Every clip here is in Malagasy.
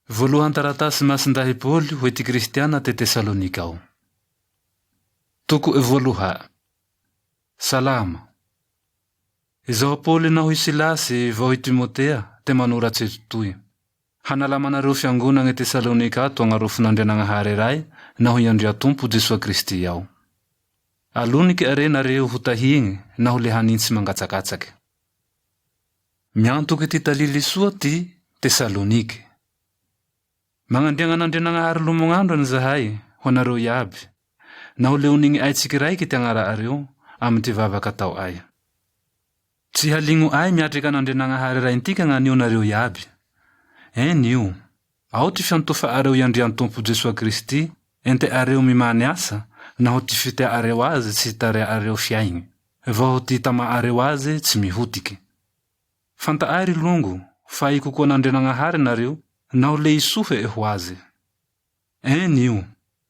Voalohan-taratasy Masindahy Paoly ho ty Kristiana te Tesalonika ao. Toko voaloha'e. Salama. Izaho Paoly naho i Silasy vaho i Timotea te manoratse toy. Hanalamanareo fiangonagne Tesalonika ato agnarofon'Andrianagnahare Rae naho i Andriatompo Jesoa Kristy ao. Alonike are nareo ho tahigne naho le hanintsy mangatsakatsake. Miantoke ty talily soa ty Tesalonike. Magnandriagna an'Andrianagnahare lomognandro any zahay ho anareo iaby, naho le onigne'ay tsikiraike ty agnara'areo amy ty vavaka atao'ay. Tsy haligno'ay miatrek' an'Andrianagnahare Raintika agnanio nareo iaby. En io, ao ty fiantofa'areo i Andriantompo Jesoa Kristy ente'areo mimany asa naho ty fitea'areo aze tsy itarea'areo fiaigne, vaho ty itama'areo aze tsy mihotike. Fanta'ay ry longo, fa ikokoan'Andrianagnahare nareo naho le isohe'e ho aze. En io,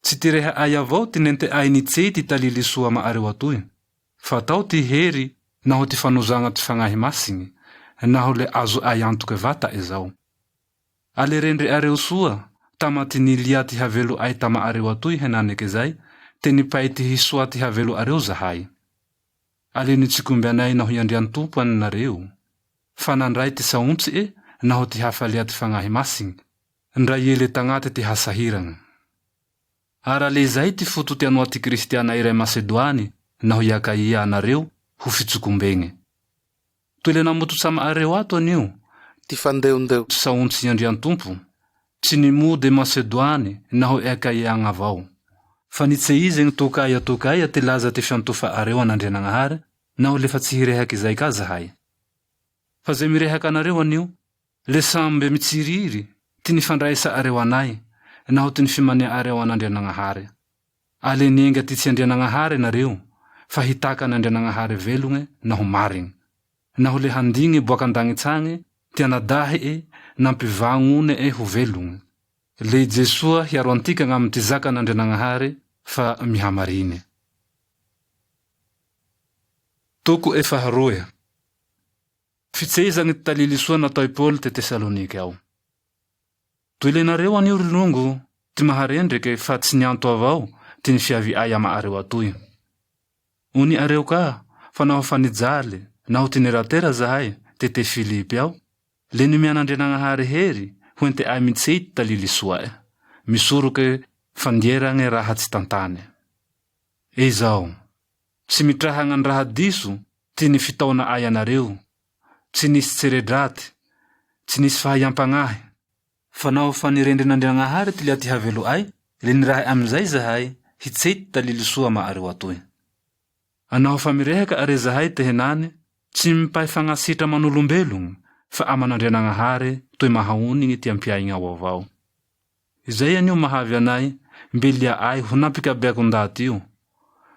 tsy ty reha'ay avao ty nente'ay nitsey ty talily soa ama'areo atoy, fa tao ty hery naho ty fanozagna ty Fagnahy Masigne, naho le azo'ay antoke vata'e zao. A le rendre'areo soa, tama ty nilia ty havelo'ay tama'areo atoy henaneke zay, te nipay ty hisoa ty havelo'areo zahay. A le nitsikombe anay naho i Andriantompo any nareo, fa nandrae ty saontsi'e naho ty hafalea ty Fagnahy Masigne, ndra ie le tagnate ty hasahiragna. Ara le izay ty foto ty anoa ty Kristiana iray Masedoany naho i Akaia anareo ho fitsikombegne. Toy le namotots' ama'areo ato anio, Ty fandeondeo. Ty saontsi' i Andriantompo, tsy nimody e Masedoany naho e Akaia agn' avao, fa nitseizegne tok'aia tok'aia ty laza ty fiantofa'areo an' Andrianagnahare naho le fa tsy hirehake izay ka zahay. Fa ze mirehak' anareo anio, le sambe mitsiriry ty nifandraesa'areo anay naho ty nifimanea'areo an' Andrianagnahare. A le nienga ty tsy Andrianagnahare nareo, fa hitaka an' Andrianagnahare velogne naho marigne, naho le handigne boak' an-dagnits'agne ty Ana-dahi'e nampivagnone'e ho velogne, le i Jesoa hiaro antika agnamy ty zakan' Andrianagnahare fa mihamarine. Toko e faharoe. Fitseizagne ty talily soa natao i Paoly te Tesalonike ao. Toy le nareo anio ry longo, ty maharendreke fa tsy nianto avao ty nifiavi'ay ama'areo atoy. Oni'areo ka fa naho fa nijale naho tineratera zahay te te Filipy ao, le nimean'Andrianagnahare hery ho ente'ay mitsey ty talily soa'e, misoroke fandieragne raha tsy tantane. Ezao, tsy mitrahagnan-draha diso ty nifitaona'ay anareo, tsy nisy tsere-draty, tsy nisy fahaiam-pagnahy. Fa naho fa nirendren'Andrianagnahare ty lia ty havelo'ay, le nirahe amizay zahay hitsey ty talily soa ama'areo atoy. A naho fa mirehake are zahay te henane, tsy mipay fagnasitra aman'olombelogne, fa aman'Andrianagnahare toe mahaonigne ty am-piaigna'o avao. Izay anio mahavy anay mbe lia'ay ho nampikabeako ndaty io.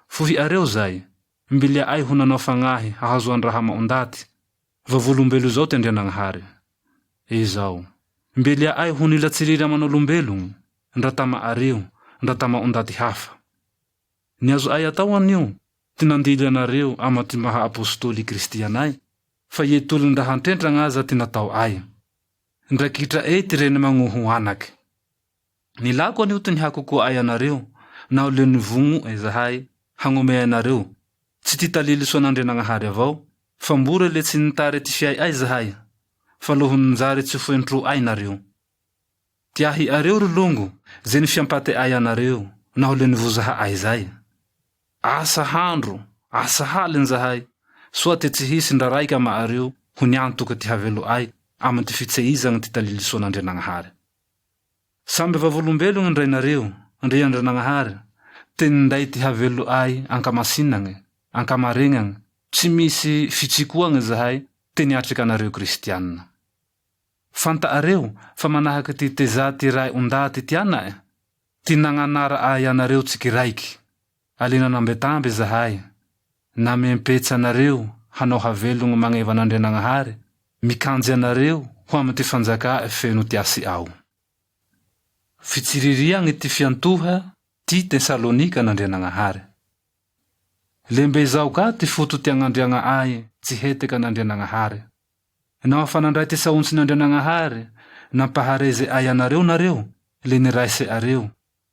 Fohi'areo zay, Mbe lia'ay ho nanao fagnahy hahazoan-draha ama' ondaty, vavolombelo izao t'i Andrianagnahare. Ezao, mbe lia'ay ho nila tsiriry aman' olombelogne, ndra tama' areo, ndra tama' ondaty hafa. Niazo'ay atao anio ty nandily anahareo ama' ty maha apositoli' i Kristy anay, fa ie tolon-draha an-trentragn' aza ty natao'ay. Ndra kitra'e ty rene magnoho anake. Nilako anio ty nihakokoa'ay anareo naho le nivogno'e zahay hagnomey anareo, tsy ty talily soan'Andrianagnahare avao, fa mbore le tsy nitare ty fiai'ay zahay, fa loho ninjare tsy foen-tro'ay nareo. Tiahi'areo ry longo ze nifiampate'ay anareo naho le nivozaha'ay zay. Asa handro, asa halin-jahay, soa te tsy hisy ndra raike ama'areo ho niantoke ty havelo'ay amy ty fitseizagne ty talily soan'Andrianagnahare. Sambe vavolombelogne ndra inareo, ndra i Andrianagnahare, te ninday ty havelo'ay ankamasinagne, ankamaregnagne, tsy misy fitsikoagne zahay te niatrek' anareo Kristiana. Fanta'areo fa manahake ty tezà ty rae ondaty ty ana'e, ty nagnanara'ay anareo tsikiraiky. A le nanambetambe zahay, namempetse anareo hanao havelogne magneva an'Andrianagnahare, mikanjy anareo ho amy ty fanjakà'e feno ty asi'ao. Fitsiririagne ty fiantoha ty Tesalonika an'Andrianagnahare. Le mbe izao ka ty foto ty agnandriagna'ay tsy hetek' an'Andrianagnahare. Naho fa nandrae ty saontsin'Andrianagnahare. Nampahareze'ay anareo nareo, le niraise'areo,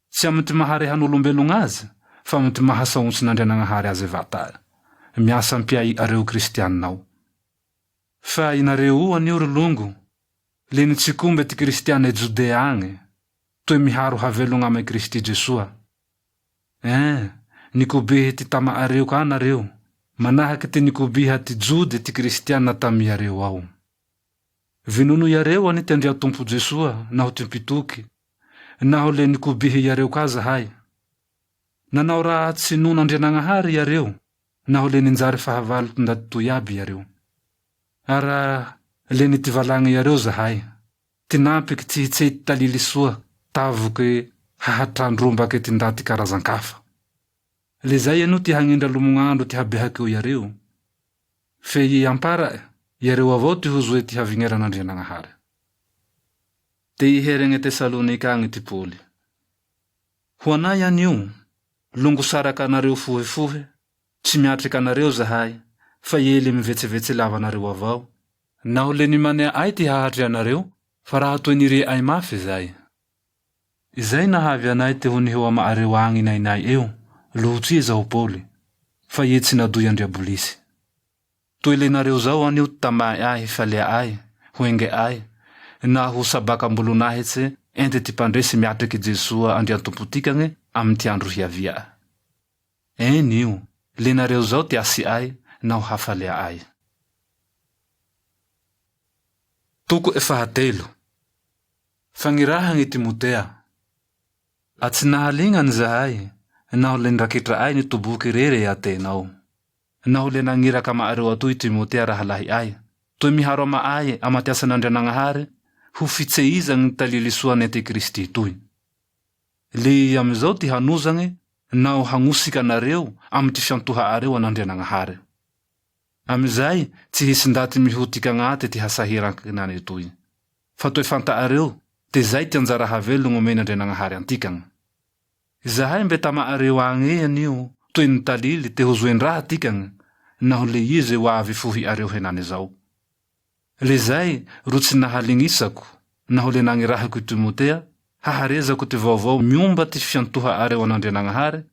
tsy amy ty maha rehan'olombelogn' aze, fa amy ty maha saontsin'Andrianagnahare aze vata'e. Miasa am-piai'areo kristianao. Fa inareo io anio ry longo, le nitsikombe ty kristiana e Jodea agne, toe miharo havelogn' amy Kristy Jesoa. Ein, nikobehe ty tama'areo ka nareo, manahake ty nikobiha ty Jody ty kristiana tamy iareo ao. Vinono iareo ani ty Andriatompo Jesoa naho ty mpitoky, naho le nikobihe iareo ka zahay. Nanao raha tsy non'Andrianagnahare iareo, naho le ninjary fahavalo ty ndaty toy iaby iareo. Ara le nitivalagne iareo zahay, tinampiky tsy hitsey ty talily soa tavoke hahatrandrombake ty ndaty karazan-kafa. Le zay anio ty hagnindra lomognandro ty habehakeo iareo. Fe ie ampara'e, iareo avao ty ho zoe ty havigneran'Andrianagnahare. Te hiheregne Tesalonika agne ty Paoly. Ho anay anio, longo saraka anareo fohefohe, tsy miatrek' anareo zahay, fa ie le mivetsevetse lava anareo avao. Naho le nimanea'ay ty hahatrea anareo, fa raha toe nirie'ay mafe zay. Izay nahavy anay te ho niheo ama'areo agny nainai'eo, lohotsie zaho Paoly, fa ie tsy nadoy andriabolisy. Toe le nareo zao anio ty tama'ay hifalea'ay, ho enge'ay, naho ho sabakam-bolonahetse ente ty mpandresy miatreke Jesoa Andriantompontikagne amy ty andro hiavia'e. Eny io, le nareo zao ty asi'ay naho hafalea'ay. Toko fahatelo. Fagnirahagne i Timotea. A Tsy nahalignany zahay naho le niraketra'ay nitoboke irery e Atena ao. Naho le nagnirak' ama'areo atoy i Timotea rahalahi'ay, toe miharo ama'ay ama' ty asan'Andrianagnahare ho fitseizagne ty talily soa nente i Kristy toy. Le ia amy izao ty hanozagne naho hagnosik' anareo amy ty fiantoha'areo an'Andrianagnahare. Amy izay tsy hisy ndaty mihotik' agnate ty hasahiran-kinane toy. Fa toe fanta'areo te zay ty anjara havelogne omen'Andrianagnahare antikagne. Izahay mbe tama'areo agne anio toe nitalily te ho zoen-draha tikagne naho le ie ze ho avy fohi'areo henane zao. Le zay ro tsy nahalignisako naho le nagnirahako i Timotea haharezako ty vaovao miomba ty fiantoha'areo an'Andrianagnahare,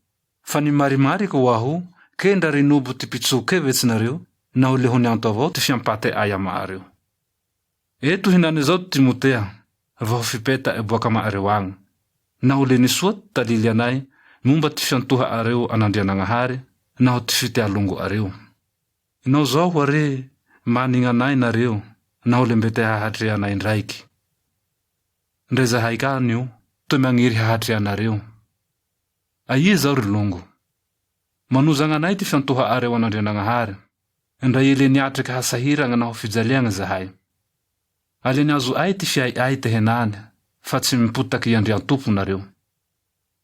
fa nimarimariko ho aho ke ndra rinobo ty mpitsoa-kevetse nareo naho le ho nianto avao ty fiampate'ay ama'areo. Eto hinane zao ty Timotea, vaho fipeta'e boak' ama'areo agny, naho le nisoa ty talily anay momba ty fiantoha'areo an'Andrianagnahare naho ty fitea longo'areo. Inao zao ho are, manigna anay nareo naho le mbe te hahatrea anay ndraiky. Ndre zahay ka anio, toe magniry hahatrea anareo. Aia zao ry longo? Manozagna anay ty fiantoha'areo an'Andrianagnahare. Ndra ie le niatreke hasahiragna naho fijaleagne zahay. A le niazo'ay ty fiai'ay te henane, fa tsy mipotake i Andriantompo nareo.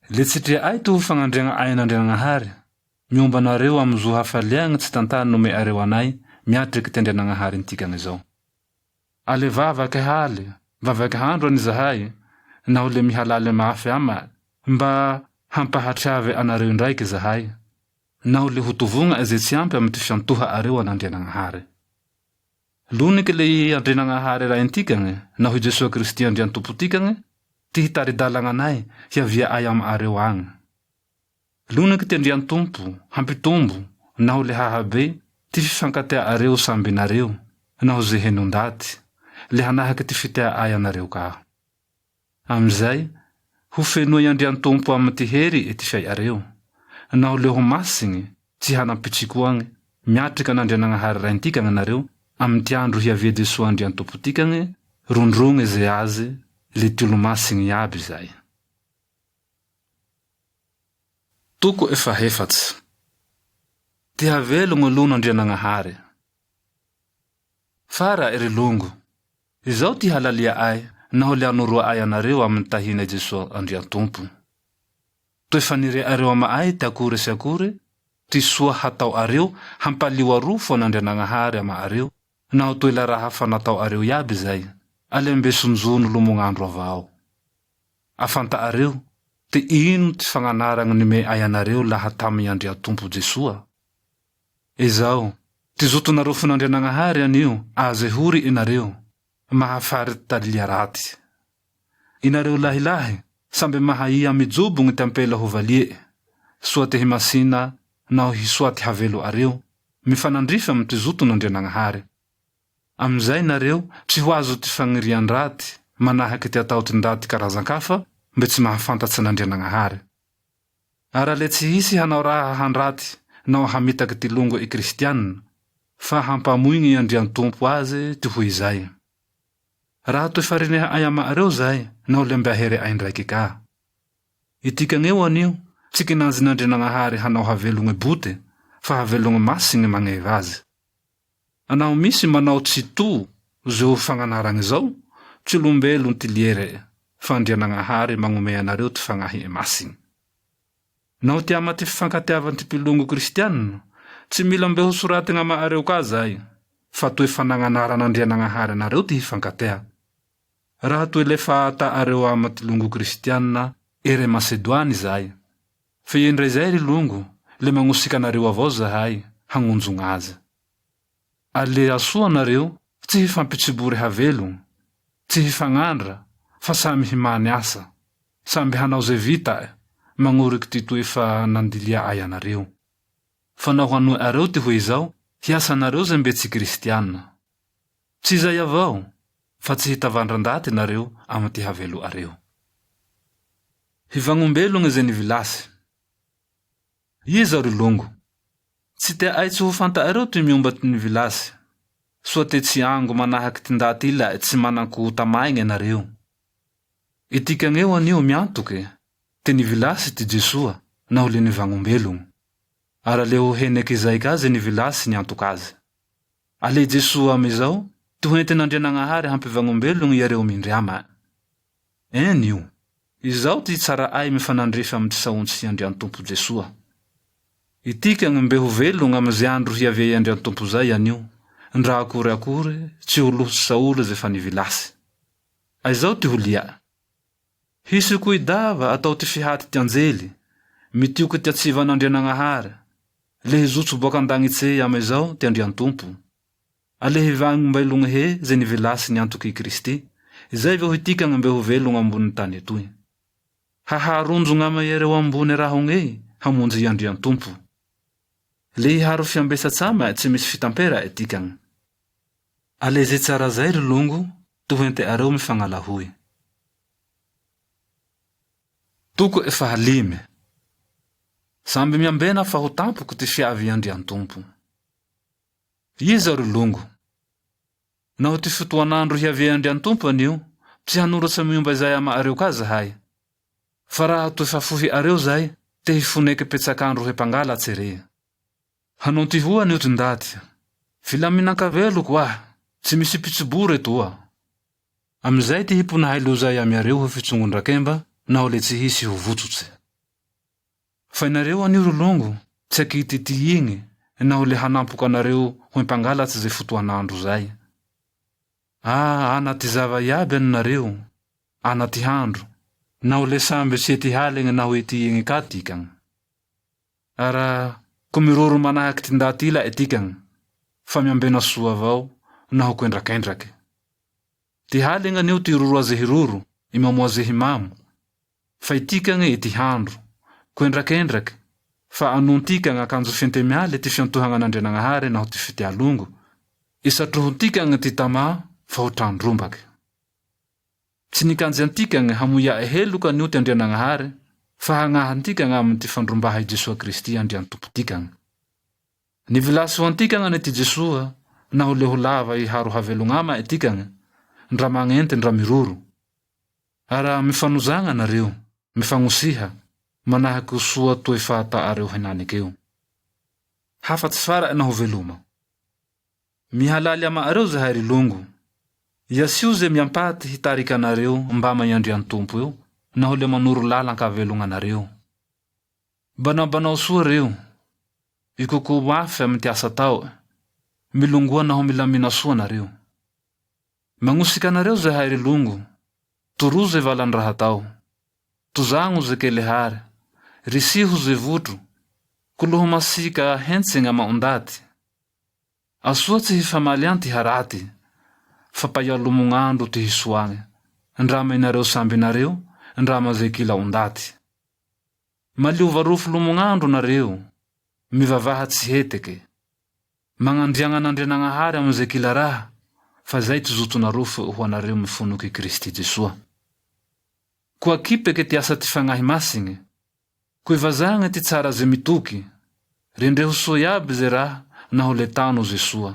Le tsy trea'ay ty ho fagnandriagna'ay an'Andrianagnahare, miomba anareo amy zo hafaleagne tsy tantane nome'areo anay miatreke ty Andrianagnaharentikagne zao. A le vavake hale, vavake handro ani zahay, naho le mihalale mafe ama'e, mba hampahatriave anareo indraike zahay, naho le ho tovogna'e ze tsy ampy amy ty fiantoha'areo an'Andrianagnahare. Lonike le i Andrianagnahare Raentikagne naho i Jesoa Kristy Andriantompontikagne ty hitari-dalagna anay hiavia'ay ama'areo agne. Lonike ty Andriantompo hampitombo naho le hahabey ty fifankatea'areo sambe nareo naho ze hene ondaty, le hanahake ty fitea'ay anareo ka. Amy izay, ho fenoe' Andriantompo amy ty heri'e ty fiai'areo, naho le ho masigne, tsy hanam-pitsikoagne, miatrek' an'Andrianagnahare Raintikagne nareo, amy ty andro hiavia Jesoa Andriantompontikagne, rondrogne ze aze, le ty olo-masigne iaby izay. Toko fahefatse. Ty havelogne lon'Andrianagnahare. Fara'e ry longo, izao ty halalia'ay naho le anoroa'ay anareo amy ny tahina i Jesoa Andriantompo. Toe faniria'areo ama'ay ty akore sy akore ty soa hatao'areo hampalio arofo an'Andrianagnahare ama'areo naho toe la raha fa natao'areo iaby izay, ale mbe sonjono lomognandro avao. Afanta'areo te ino ty fagnanaragna nime'ay anareo laha tamy i Andriantompo Jesoa? Ezao, ty zoton'arofon'Andrianagnahare anio aze hory inareo. Mahafary talilia raty. Inareo lahilahy, sambe mahaia mijobogny ty ampela ho valie'e, soa te himasina naho hisoa ty havelo'areo, mifanandrify amy ty zoton'Andrianagnahare. Amizay nareo tsy ho azo ty fagnirian-draty manahake ty atao ty ndaty karazan-kafa mbe tsy mahafantatse an'Andrianagnahare. Ara le tsy hisy hanao raha handraty naho hamitake ty longo i Kristiana, fa hampamoigne i Andriantompo aze ty ho izay. Raha toe fa rineha'ay ama'areo zay naho le mbe ahere'ay ndraike ka. Itikagneo anio, tsy kinanjin'Andrianagnahare hanao havelogne bote, fa havelogne masigne magneva aze. A naho misy manao tsy to ze o fagnanaragne zao, tsy olombelon ty liere'e, fa Andrianagnahare magnomey anareo ty Fagnahi'e Masigne. Naho ty ama ty fifankateavan ty mpilongo kristiana, tsy mila mbe ho sorategna ama'areo ka zay, fa toe fa nagnanaran'Andrianagnahare anareo ty hifankatea. Raha toe le fa ata'areo ama ty longo kristiana ere Masedoany zay. Fe ie ndra izay ry longo, le magnosika anareo avao zahay hagnonjogna aze. Alea soa nareo tsy hifampitsibory havelogno, tsy hifagnandra, fa samy himany asa, samby hanao ze vita'e, magnoriky ty toe fa nandilia'ay anareo. Fa naho anoe'areo ty hoe izao, hiasa anareo ze mbe tsy kristiana. Tsy izay avao, fa tsy hitavandra ndaty nareo amy ty havelo'areo. Hivagnombelogne ze nivilasy. Iza ry longo? Tsy tea'ay tsy ho fanta'areo ty miomba ty nivilasy, soa te tsy ango manahaky ty ndaty ila'e tsy manan-ko tamaegne nareo. Itikagneo anio miantoke te nivilasy ty Jesoa naho le nivagnombelogno. Ara le ho heneke izay ka ze nivilasy niantok' aze. Ale i Jesoa amy izao ty ho enten'Andrianagnahare hampivagnombelogne iareo mindre ama'e. Eny io. Izao ty tsara'ay mifanandrify amy ty saontsy i Andriantompo Jesoa. Itikagne mbe ho velogne amy ze andro hiavia i Andriantompo zay anio, ndra akory akory, tsy ho loho tsy saoly ze fa nivilasy. A izao ty ho lia'e. Hisy koi-dava atao ty fihaty ty anjely, mitioke ty atsivan'Andrianagnahare, le hizotso boak' an-dagnitse amy izao ty Andriantompo. A le hivagnom-belogne he ze nivilasy niantoke i Kristy, izay vaho itikagne mbe ho velogne ambony tane etoy. Haharonjogn' ama' iareo ambone rahogney hamonje i Andriantompo. Le hiharo fiambesats' ama'e tsy misy fitampera'e tikagne. A le ze tsara zay ry longo, to hente'areo mifagnalahoy. Toko'e fahalime. Sambe miambena fa ho tampoky ty fiavi' i Andriantompo. Iza ry longo? Naho ty fotoan'andro hiavia Andriantompo anio, tsy hanoratse miomba izay ama'areo ka zahay. Fa raha toe fa fohi'areo zay, te hifoneke petsak'andro he mpangalatse re. Hanao ty hoe anio ty ndaty, Filaminan-kaveloko ahy, tsy misy mpitsobora etoa. Amizay ty hiponahay lozay amy iareo ho fitsongon-drakemba naho le tsy hisy ho votsotse. Fa inareo anio ry longo, tsy akititihigne naho le hanampok' anareo ho mpangalatse ze fotoan'andro zay. Ah, ana ty zava iaby any nareo, ana ty handro, naho le sambe tsy ety halegne naho ety iegne ka tikagne. Ara, ko miroro manahaky ty ndaty ila'e tikagne, fa miambena soa avao naho ko endrakendrake. Ty halegne anio ty iroroa ze hiroro, imamoa ze himamo, Fa itikagne ety handro, ko endrakendrake, fa anòntikagne akanjo fente-mialy ty fiantohagnan'Andrianagnahare naho ty fitea longo, isatrohontikagne ty tamà fa ho trandrombake. Tsy nikanjy antikagne hamoia'e heloka anio ty Andrianagnahare, fa hagnaha antikagne amy ty fandrombaha i Jesoa Kristy Andriantompontikagne. Nivilasy ho antikagne anie ty Jesoa naho le ho lava hiharo havelogn'ama'e tikagne, ndra magnente ndra miroro. Ara mifanozagna nareo, mifagnosiha, manahaky o soa toe fahata'areo henanekeo. Hafatsy fara'e naho veloma. Mihalaly ama'areo zahay ry longo. Iasio ze miampaty hitarik' anareo mbama' i Andriantompo eo naho le manoro lalan-kavelogna anareo. Banabanao soa reo. Ikokò mafe amy ty asa atao'e. Milongoa naho milamina soa nareo. Magnosika anareo zahay ry longo, toroa ze valan-draha atao, tozagno ze kelehary, risiho ze votro, koloho masiaka hentsegna ama' ondaty. Asoa tsy hifamaly an' ty haraty, Fa paiao lomognandro ty hisoagne, ndra ama inareo samby inareo, ndra ama ze kila ondaty. Maliova arofo lomognandro nareo, mivavaha tsy heteke. Magnandriagna an'Andrianagnahary amy ze kila raha, fa zay ty zoton'arofo ho anareo mifonoky Kristy Jesoa. Ko akipeke ty asa ty Fagnahy Masigne. Ko ivazahagne ty tsara ze mitoky. Rendreho soa iaby ze raha naho le tano ze soa.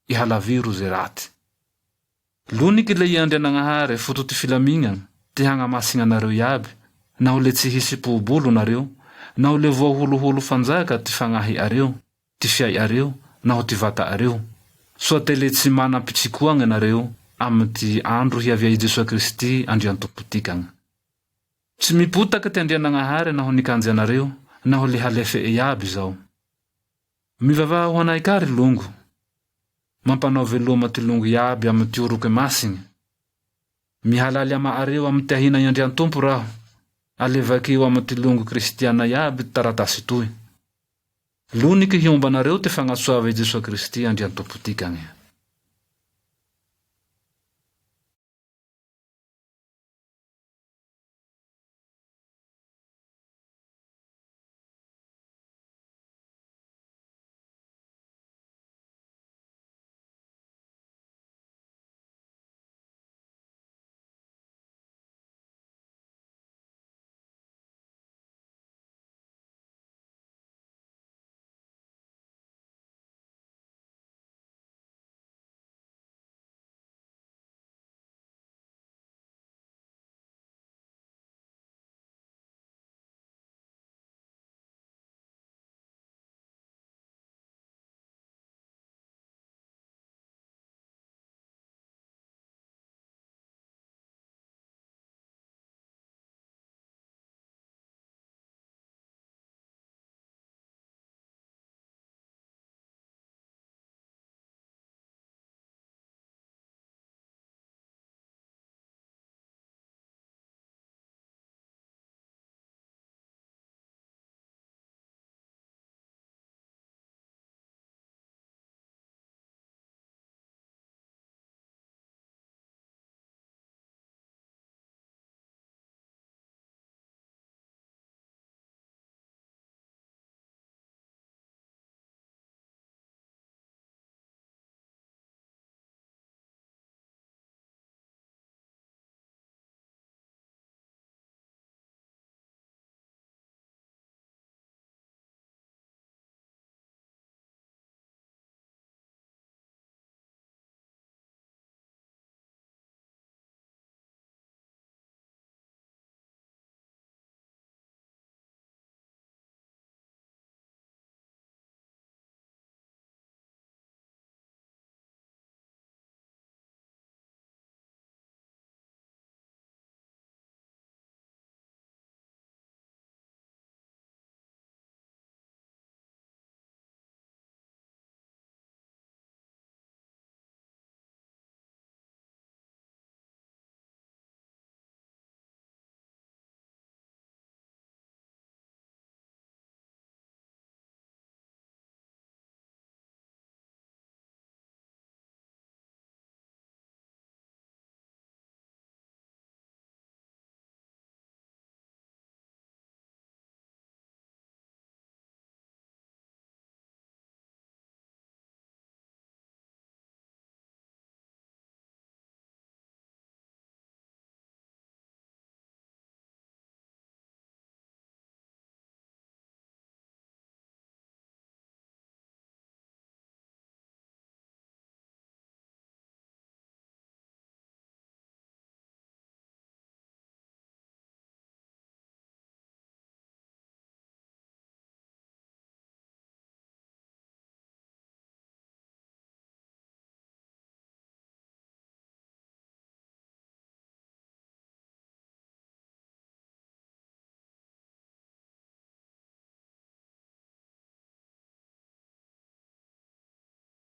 Ihalaviro ze raty. Lonike le i Andrianagnahare foto ty filamigna ty hagnamasigna anareo iaby naho le tsy hisy po-bolo nareo naho le voaholoholo fanjaka ty fagnahi'areo, ty fiai'areo naho ty vata'areo, soa te le tsy manam-pitsikoagne nareo amy ty andro hiavia i Jesoa Kristy Andriantompontikagne. Tsy mipotake ty Andrianagnahare naho nikanjy anareo naho le halefe'e iaby zao. Mivavaha ho anay ka ry longo. Mampanao veloma ty longo iaby amy ty oroke masigne. Mihalaly ama'areo amy ty ahina i Andriantompo raho. Alevakio amy ty longo kristiana iaby ty taratasy toy. Lonike hiomba anareo ty fagnasoava i Jesoa Kristy Andriantompontikagne.